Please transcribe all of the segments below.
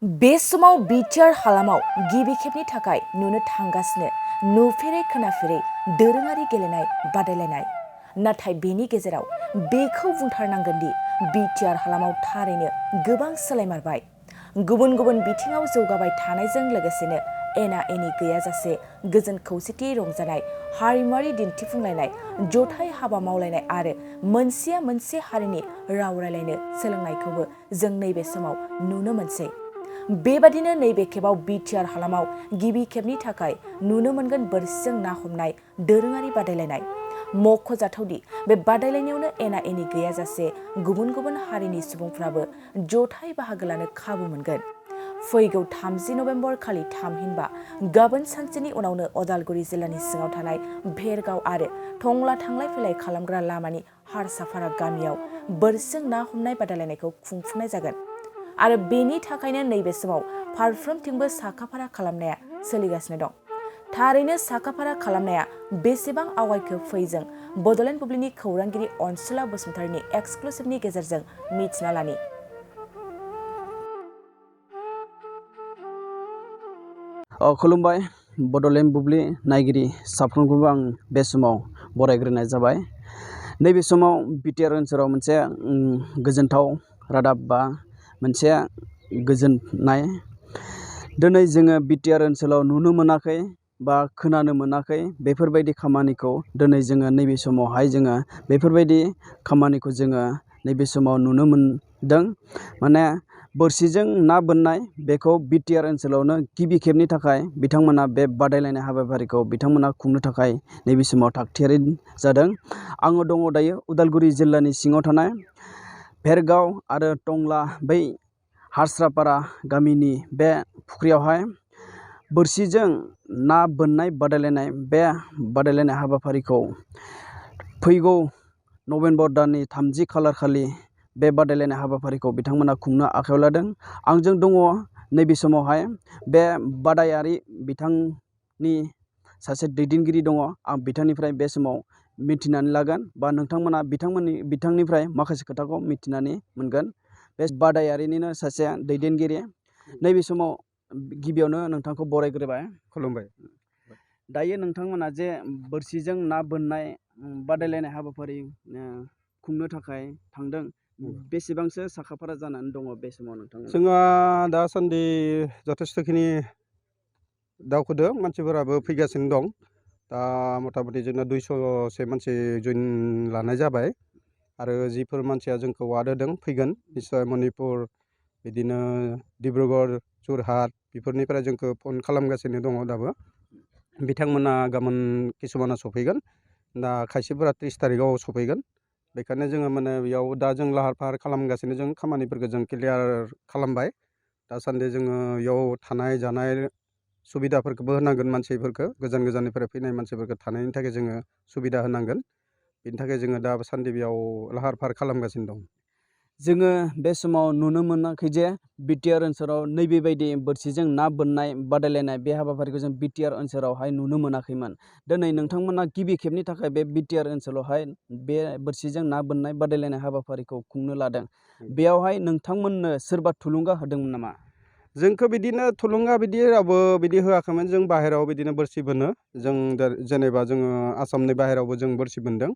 बे समाव बिटिआर हालामाव गिबि खेबनि थाखाय नुनो थांगासिनो नुफेरै खोनाफेरै दोरोङारि गेलेनाय बादायलायनाय। नाथाय बेनि गेजेराव बेखौ बुंथारनांगोन दि बिटिआर हालामाव थारैनो गोबां सोलायमारबाय। गुबुन गुबुन बिथिङाव जौगाबाय थानायजों लोगोसेनो एना एनि गैयाजासे गोजोन खौसेथि रंजानाय, हारिमुआरि दिन्थिफुंलायनाय, जथाय हाबा मावलायनाय आरो मोनसेया मोनसे हारिनि राव रायलायनो सोलोंनायखौबो जों नैबे समाव नुनो मोनसै। बेबादिनो नैबे खेबाव बिटिआर हालामाव गिबि खेबनि थाखाय नुनो मोनगोन बोरसिजों ना हमनाय दोरोङारि बादायलायनाय। मख'जाथावदि बे बादायलायनायावनो एना एनि गैयाजासे गुबुन गुबुन हारिनि सुबुंफ्राबो जथाय बाहागो लानो खाबु मोनगोन। फैगौ 30 नभेम्बर खालि थामहिनबा गाबोन सानसेनि उनावनो अदालगुरि जिल्लानि सिङाव थानाय भेरगाव आरो टंला थांलाय फैलाय खालामग्रा लामानि हारसाफारा गामियाव बोरसिजों ना हमनाय बादायलायनायखौ खुंफुंनाय जागोन। आरो बेनि थाखायनो नैबे समाव फारफ्रोमथिंबो साखाफारा खालामनाया सोलिगासिनो दं। थारैनो साखाफारा खालामनाया बेसेबां आवगायखो फै जों बड'लेण्ड बुब्लिनि खौरांगिरि अनसुला बसुमतारिनि एक्सक्लुसिभनि गेजेरजों मिथिना लानि। खुलुमबाय बड'लेण्ड बुब्लि नायगिरि साफ्रोमखौबो आं बे समाव बरायग्रोनाय जाबाय। नैबे समाव बिटिआर ओनसोलाव मोनसे गोजोनथाव रादाब बा मोनसे गोजोननाय। दिनै जोङो बिटिआर ओनसोलाव नुनो मोनाखै बा खोनानो मोनाखै बेफोरबायदि खामानिखौ दिनै जोङो नैबे समावहाय जोङो बेफोरबायदि खामानिखौ जोङो नैबे समाव नुनो मोनदों। माने बोरसिजों ना बोननाय बेखौ बिटिआर ओनसोलावनो गिबि खेबनि थाखाय बिथांमोना बे बादायलायनाय हाबाफारिखौ बिथांमोना खुंनो थाखाय नैबे समाव थागथियारि जादों। आङो दङ दायो उदालगुरि जिल्लानि सिङाव थानाय भेरगाव आरो टंला बै हारसापारा गामिनि बे फुख्रियावहाय बोरसिजों ना बोननाय बादायलायनाय बे बादायलायनाय हाबाफारिखौ फैगौ नभेम्बर दाननि 30 खालार खालि बे बादायलायनाय हाबाफारिखौ बिथांमोना खुंनो आखायाव लादों। आंजों दङ नैबे समावहाय बे बादायारि बिथांनि सासे दैदेनगिरि दङ। आं बिथांनिफ्राय बे समाव मिथिनानै लागोन बा नोंथांमोना बिथांनिफ्राय माखासे खोथाखौ मिथिनानै मोनगोन। बे बादायारिनिनो सासे दैदेनगिरि। नैबे समाव गिबियावनो नोंथांखौ बरायग्रोबाय। खुलुमबाय। दायो नोंथांमोना जे बोरसिजों ना बोननाय बादायलायनाय हाबाफारि खुंनो थाखाय थांदों, बेसेबांसो साखाफारा जानानै दङ बे समाव नोंथांमोना? जोंहा दासान्दि जथेस्थ'खिनि दावखोदों, मानसिफोराबो फैगासिनो दं। दा मथा मथि जोंना 200से मानसि जइन लानाय जाबाय। आरो जिफोर मानसिया जोंखौ वार्ड होदों फैगोन निश्चय मणिपुर, बिदिनो डिब्रुगड़, जरहाट बेफोरनिफ्राय जोंखौ फन खालामगासिनो दङ दाबो। बिथांमोना गाबोन किसुमाना सफैगोन। दा खायसेफोरा 30 तारिखआव सफैगोन। बेखायनो जोङो माने बेयाव दा जों लाहार फाहार खालामगासिनो, जों खामानिफोरखौ जों क्लियार खालामबाय। दासान्दि जोङो बेयाव थानाय जानाय सुबिदाफोरखौबो होनांगोन, मानसिफोरखौ गोजान गोजाननिफ्राय फैनाय मानसिफोरखौ थानायनि थाखाय जोङो सुबिदा होनांगोन। बेनि थाखाय जोङो दासान्दि बेयाव लाहार फाहार खालामगासिनो दं। जोङो बे समाव नुनो मोनाखै जे बिटिआर ओनसोलाव नैबेबायदि बोरसिजों ना बोननाय बादायलायनाय बे हाबाफारिखौ जों बिटिआर ओनसोलावहाय नुनो मोनाखैमोन। दिनै नोंथांमोना गिबि खेबनि थाखाय बे बिटिआर ओनसोलावहाय बे बोरसिजों ना बोननाय बादायलायनाय हाबाफारिखौ खुंनो लादों। बेयावहाय नोंथांमोननो सोरबा थुलुंगा होदोंमोन नामा? जोंखौ बिदिनो थुलुंगा बिदि रावबो बिदि होआखैमोन। जों बाहेरायाव बिदिनो बोरसि बोनो। जों जेनेबा जोङो आसामनि बाहेरायावबो जों बोरसि बोनदों।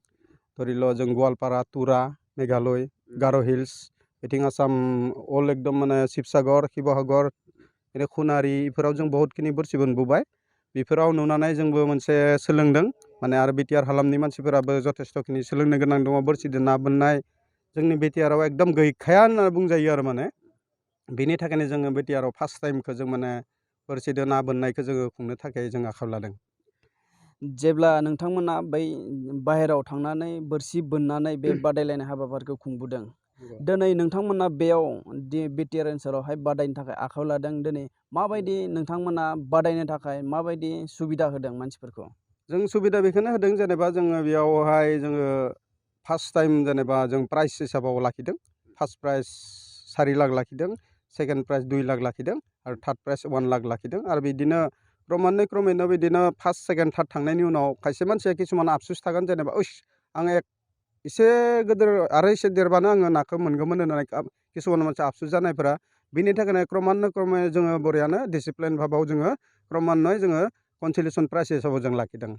धरिल' जों गवालपारा, तुरा, मेघालय, गार' हिल्स, बिथिं आसाम अल एकदम माने शिबसागर, शिबसागर, बिदिनो खुनारि बेफोराव जों बहुतखिनि बोरसि बोनबोबाय। बेफोराव नुनानै जोंबो मोनसे सोलोंदों। माने आरो बिटिआर हालामनि मानसिफोराबो जथेस्थ'खिनि सोलोंनो गोनां दङ। बोरसिजों ना बोननाय जोंनि बिटिआराव एकदम गैखाया होनना बुंजायो आरो माने। बेनि थाखायनो जोङो बिटिआराव फार्स्ट टाइमखौ जों माने बोरसिजों ना बोननायखौ जोङो खुंनो थाखाय जों आखायाव लादों। जेब्ला नोंथांमोना बै बाहेरायाव थांनानै बोरसि बोननानै बे बादायलायनाय हाबाफारिखौ खुंबोदों, दिनै नोंथांमोना बेयाव बिटिआर ओनसोलावहाय बादायनो थाखाय आखायाव लादों। दिनै माबायदि नोंथांमोना बादायनो थाखाय माबायदि सुबिदा होदों मानसिफोरखौ? जों सुबिदा बेखौनो होदों, जेनेबा जोङो बेयावहाय जोङो फार्स्ट टाइम जेनेबा जों प्राइज हिसाबाव लाखिदों। फार्स्ट प्राइज 4 लाख लाखिदों, सेकेन्ड प्राइज 2 लाख लाखिदों आरो थार्ड प्राइज 1 लाख लाखिदों। आरो बिदिनो क्रमैनो बिदिनो फार्स्ट सेकेन्ड थार्ड थांनायनि उनाव खायसे मानसिया किसुमान आफसुस थागोन, जेनेबा आङो एसे गिदिर आरो एसे देरबानो आङो नाखौ मोनगौमोन होननानै किसुमान मानसि आफसुस जानायफोरा बिनि थाखायनो क्रमान्वये जोङो बरियानो डिसिप्लिन भाबाव जोङो क्रमान्वये जोङो कनसोलेसन प्राइज हिसाबाव जों लाखिदों।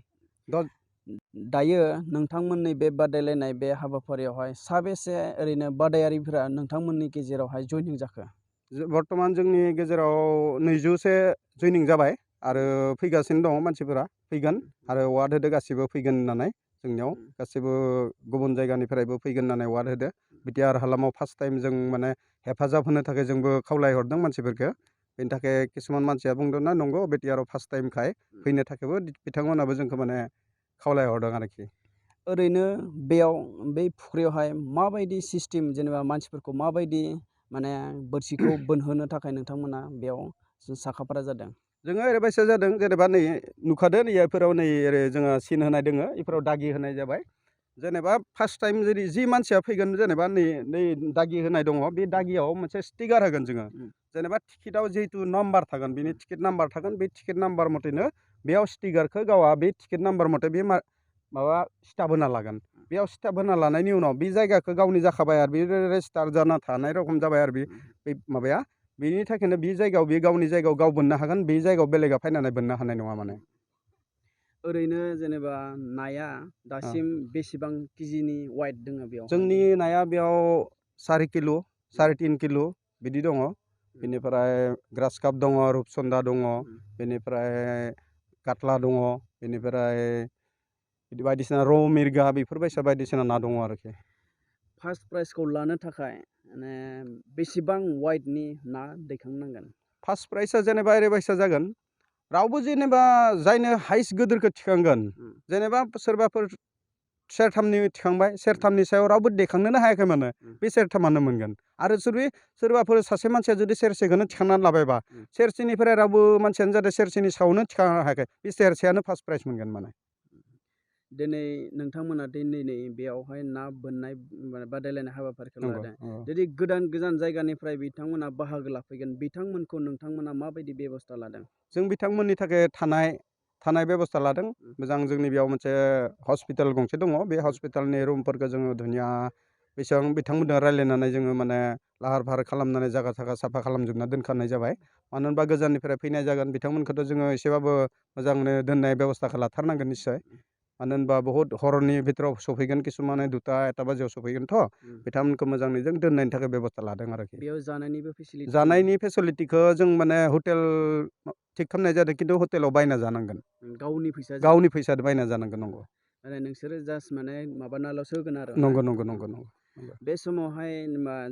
दायो नोंथांमोननि बे बादायलायनाय बे हाबाफारियावहाय साबेसे ओरैनो बादायारिफोरा नोंथांमोननि गेजेरावहाय जइनिं जाखो? बर्थमान जोंनि गेजेराव 200से जइनिं जाबाय आरो फैगासिनो दङ मानसिफोरा फैगोन आरो वार्ड होदो गासिबो फैगोन होननानै जोंनियाव गासिबो गुबुन जायगानिफ्रायबो फैगोन होननानै वार्ड होदो। बिटिआर हालामाव फार्स्ट टाइम जों माने हेफाजाब होनो थाखाय जोंबो खावलायहरदों मानसिफोरखौ। बेनि थाखाय किसुमान मानसिया बुंदों ना नंगौ बिटिआरआव फार्स्ट टाइमखाय फैनो थाखायबो बिथांमोनाबो जोंखौ माने खावलायहरदों आरोखि। ओरैनो बेयाव बै फुख्रियावहाय माबायदि सिस्टेम जेनेबा मानसिफोरखौ माबायदि माने बोरसिखौ बोनहोनो थाखाय नोंथांमोना बेयाव साखाफारा जादों? जोङो ओरैबायसा जादों जेनेबा नै नुखादो नैफोराव नै ओरै जोङो सिन होनाय दोङो इफोराव दागि होनाय जाबाय। जेनेबा फार्स्ट टाइम जुदि जि मानसिया फैगोन जेनेबा नै दागि होनाय दङ बे दागियाव मोनसे स्टिकार होगोन जोङो। जेनेबा टिकेटआव जिहेतु नाम्बार थागोन बेनि टिकेट नाम्बार थागोन बे टिकेट नाम्बार मथेनो बेयाव स्टिकारखौ गावआ बे टिकेट नाम्बार मथे बे माबा स्टाम्प होना लागोन। बेयाव स्टाम्प होना लानायनि उनाव बे जायगाखौ गावनि जाखाबाय आरो बे रेजिस्टार जाना थानाय रखम जाबाय आरो बे माबाया। बेनि थाखायनो बे जायगायाव बे गावनि जायगायाव गाव बोननो हागोन, बे जायगायाव बेलेगा फैनानै बोननो हानाय नङा माने। ओरैनो जेनेबा नाया दासिम बेसेबां केजिनि वाइट दङ बेयाव? जोंनि नाया बेयाव 4 किल' 3.5 किल' बिदि दङ। बेनिफ्राय ग्रास काप दङ, रुपचन्दा दङ, बेनिफ्राय काटला दङ, बेनिफ्राय बिदि बायदिसिना रौ मिरगा बेफोरबायसा बायदिसिना ना दङ आरोखि। फार्स्ट प्राइजखौ लानो थाखाय माने बेसेबां वाइटनि ना दैखांनांगोन? फार्स्ट प्राइजआ जेनेबा ओरैबायसा जागोन रावबो जेनेबा जायनो हाइस्ट गिदिरखौ थिखांगोन जेनेबा सोरबाफोर सेरथामनि थिखांबाय, सेरथामनि सायाव रावबो दैखांनोनो हायाखै माने बे सेरथामानो मोनगोन। आरो सोरबाफोर सासे मानसिया जुदि सेरसेखौनो थिखांनानै लाबायबा सेरसेनिफ्राय रावबो मानसियानो जाहाथे सेरसेनि सायावनो थिखांनो हायाखै बे सेरसेयानो फार्स्ट प्राइज मोनगोन माने। दिनै नोंथांमोना दिनै बेयावहाय ना बोननाय बादायलायनाय हाबाफारिखौ लादों। जुदि गोजान जायगानिफ्राय बिथांमोना बाहागो लाफैगोन बिथांमोनखौ नोंथांमोना माबायदि बेबस्था लादों? जों बिथांमोननि थाखाय थानाय बेबस्था लादों। मोजां जोंनि बेयाव मोनसे हस्पिटाल गंसे दङ। बे हस्पिटालनि रुमफोरखौ जोङो धुनिया बेसेबां बिथांमोनजों रायज्लायनानै जोङो माने लाहार फाहार खालामनानै जायगा साफा खालामजोबना दोनखानाय जाबाय। मानो होनबा गोजाननिफ्राय फैनाय जागोन बिथांमोनखौथ' जोङो एसेबाबो मोजांनो दोननाय बेबस्थाखौ लाथारनांगोन निस्सय। मानो होनबा बहुत हरनि भितराव सफैगोन किसुमान 2टा 1टा बाजियाव सफैगोनथ' बिथांमोनखौ मोजाङै जों दोननायनि थाखाय बेबस्था लादों आरोखि। बेयाव जानायनिबो फेसिलिटि? जानायनि फेसिलिटिखौ जों माने हटेल थिग खालामनाय जादों खिन्थु हटेलाव बायना जानांगोन। गावनि फैसाजों बायना जानांगोन। नंगौ। माने नोंसोरो जास्ट माने माबानाल'सो होगोन आरो? नंगौ। बे समावहाय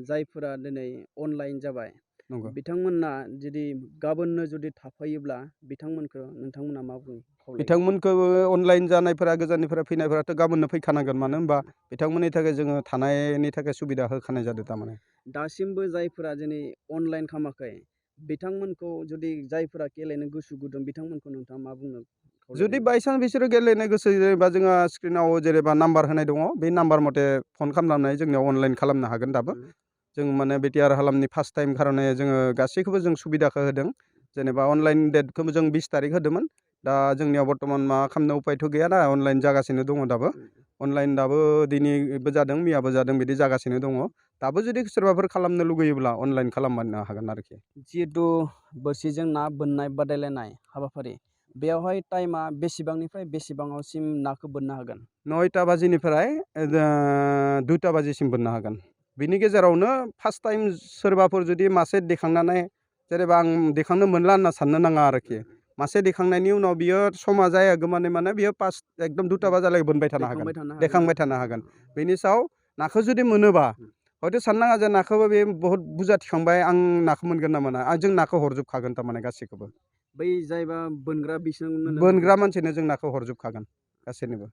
जायफोरा दिनै अनलाइन जाबाय नंगौ। बिथांमोना जुदि गाबोननो जुदि थाफायोब्ला बिथांमोनखौ नोंथांमोना मा बुङो? बिथांमोनखौ अनलाइन जानायफोरा गोजाननिफ्राय फैनायफोराथ' गाबोननो फैखानांगोन। मानो होनबा बिथांमोननि थाखाय जोङो थानायनि थाखाय सुबिदा होखानाय जादों थारमाने। दासिमबो जायफोरा दिनै अनलाइन खालामाखै बिथांमोनखौ जुदि जायफोरा गेलेनो गोसो गुदुं बिथांमोनखौ नोंथाङा मा बुंनो? जुदि बायसान्स बिसोरो गेलेनो गोसो जेनेबा जोंहा स्क्रिनाव जेनेबा नाम्बार होनाय दङ बे नाम्बार मथे फन खालामनानै जोंनियाव अनलाइन खालामनो हागोन। दाबो जों माने बिटिआर हालामनि फार्स्ट टाइम खार'नै जोङो गासैखौबो जों सुबिदाखौ होदों। जेनेबा अनलाइन डेटखौ जों 20 तारिख होदोंमोन। दा जोंनियाव बर्थमान मा खालामनो उपायथ' गैया ना अनलाइन जागासिनो दङ दाबो। अनलाइन दाबो दिनैबो जादों मैयाबो जादों बिदि जागासिनो दङ। दाबो जुदि सोरबाफोर खालामनो लुगैयोब्ला अनलाइन खालामनो हागोन आरोखि। जिहेथु बोरसिजों ना बोननाय बादायलायनाय हाबाफारि बेयावहाय टाइमा बेसेबांनिफ्राय बेसेबाङावसिम नाखौ बोननो हागोन? 9टा बाजिनिफ्राय 2टा बाजिसिम बोननो हागोन। बिनि गेजेरावनो फार्स्ट टाइम सोरबाफोर जुदि मासे दैखांनानै जेनेबा आं दैखांनो मोनला होनना साननो नाङा आरोखि। मासे दैखांनायनि उनाव बियो समा जायागौमानि माने बियो एकदम 2टा बाजालागै बोनबाय थानो हागोन, दैखांबाय थानो हागोन। बेनि सायाव नाखौ जुदि मोनोबा हयथ' साननाङा जे नाखौबो बे बहुत बुरजा थिखांबाय आं नाखौ मोनगोन ना मोना। जों नाखौ हरजोबखागोन थारमाने गासैखौबो। बै जायबा बोनग्रा बोनग्रा मानसिनो जों नाखौ हरजोबखागोन गासैनोबो।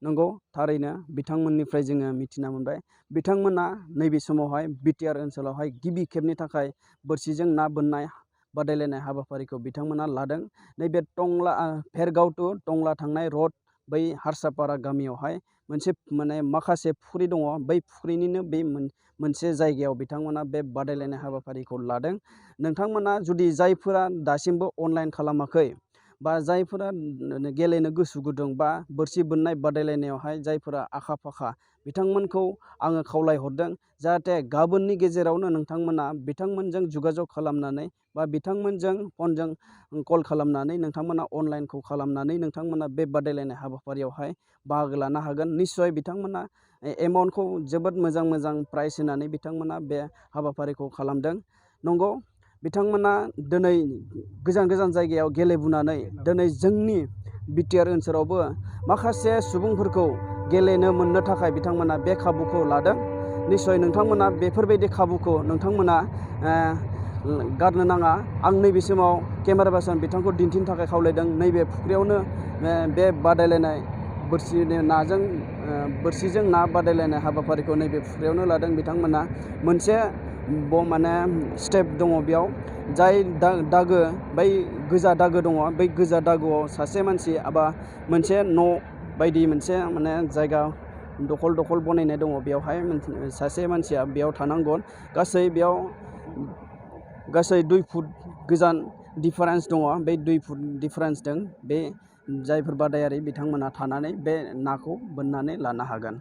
नंगौ थारैनो बिथांमोननिफ्राय जोङो मिथिना मोनबाय बिथांमोना नैबे समावहाय बिटिआर ओनसोलावहाय गिबि खेबनि थाखाय बोरसिजों ना बोननाय बादायलायनाय हाबाफारिखौ बिथांमोना लादों। नैबे भेरगाव टु टंला थांनाय रड बै हारसापारा गामियावहाय मोनसे माखासे फुख्रि दङ। बै फुख्रिनिनो बे मोनसे जायगायाव बिथांमोना बे बादायलायनाय हाबाफारिखौ लादों। नोंथांमोना जुदि जायफोरा दासिमबो अनलाइन खालामाखै बा जायफोरा गेलेनो गोसो गुदुं बा बोरसि बोननाय बादायलायनायावहाय जायफोरा आखा फाखा बिथांमोनखौ आङो खावलायहरदों जाहाथे गाबोननि गेजेरावनो नोंथांमोना बिथांमोनजों जुगाजग खालामनानै बा बिथांमोनजों फनजों कल खालामनानै नोंथांमोना अनलाइनखौ खालामनानै नोंथांमोना बे बादायलायनाय हाबाफारियावहाय बाहागो लानो हागोन। निस्सय बिथांमोना एमाउन्टखौ जोबोद मोजां मोजां प्राइज होनानै बिथांमोना बे हाबाफारिखौ खालामदों। नंगौ बिथांमोना दिनै गोजान गोजान जायगायाव गेलेबोनानै दिनै जोंनि बिटिआर ओनसोलावबो माखासे सुबुंफोरखौ गेलेनो मोननो थाखाय बिथांमोना बे खाबुखौ लादों। निस्सय नोंथांमोना बेफोरबायदि खाबुखौ नोंथांमोना गारनो नाङा। आं नैबे समाव केमेरा पारसन बिथांखौ दिन्थिनो थाखाय खावलायदों। नैबे फुख्रियावनो बे बादायलायनाय बोरसिजों ना बादायलायनाय हाबाफारिखौ नैबे फुख्रियावनो लादों बिथांमोना। मोनसे माने स्टेप दङ बेयाव जाय दागो बै गोजा दागो दङ बै गोजा दागोआव सासे मानसि एबा मोनसे न' बायदि मोनसे माने जायगा दखल बनायनाय दङ बेयावहाय सासे मानसिया बेयाव थानांगोन। गासै 2 फुट गोजान डिफारेन्स दङ। बे 2 फुट डिफारेन्सजों बे जायफोर बादायारि बिथांमोना थानानै बे नाखौ बोननानै लानो हागोन।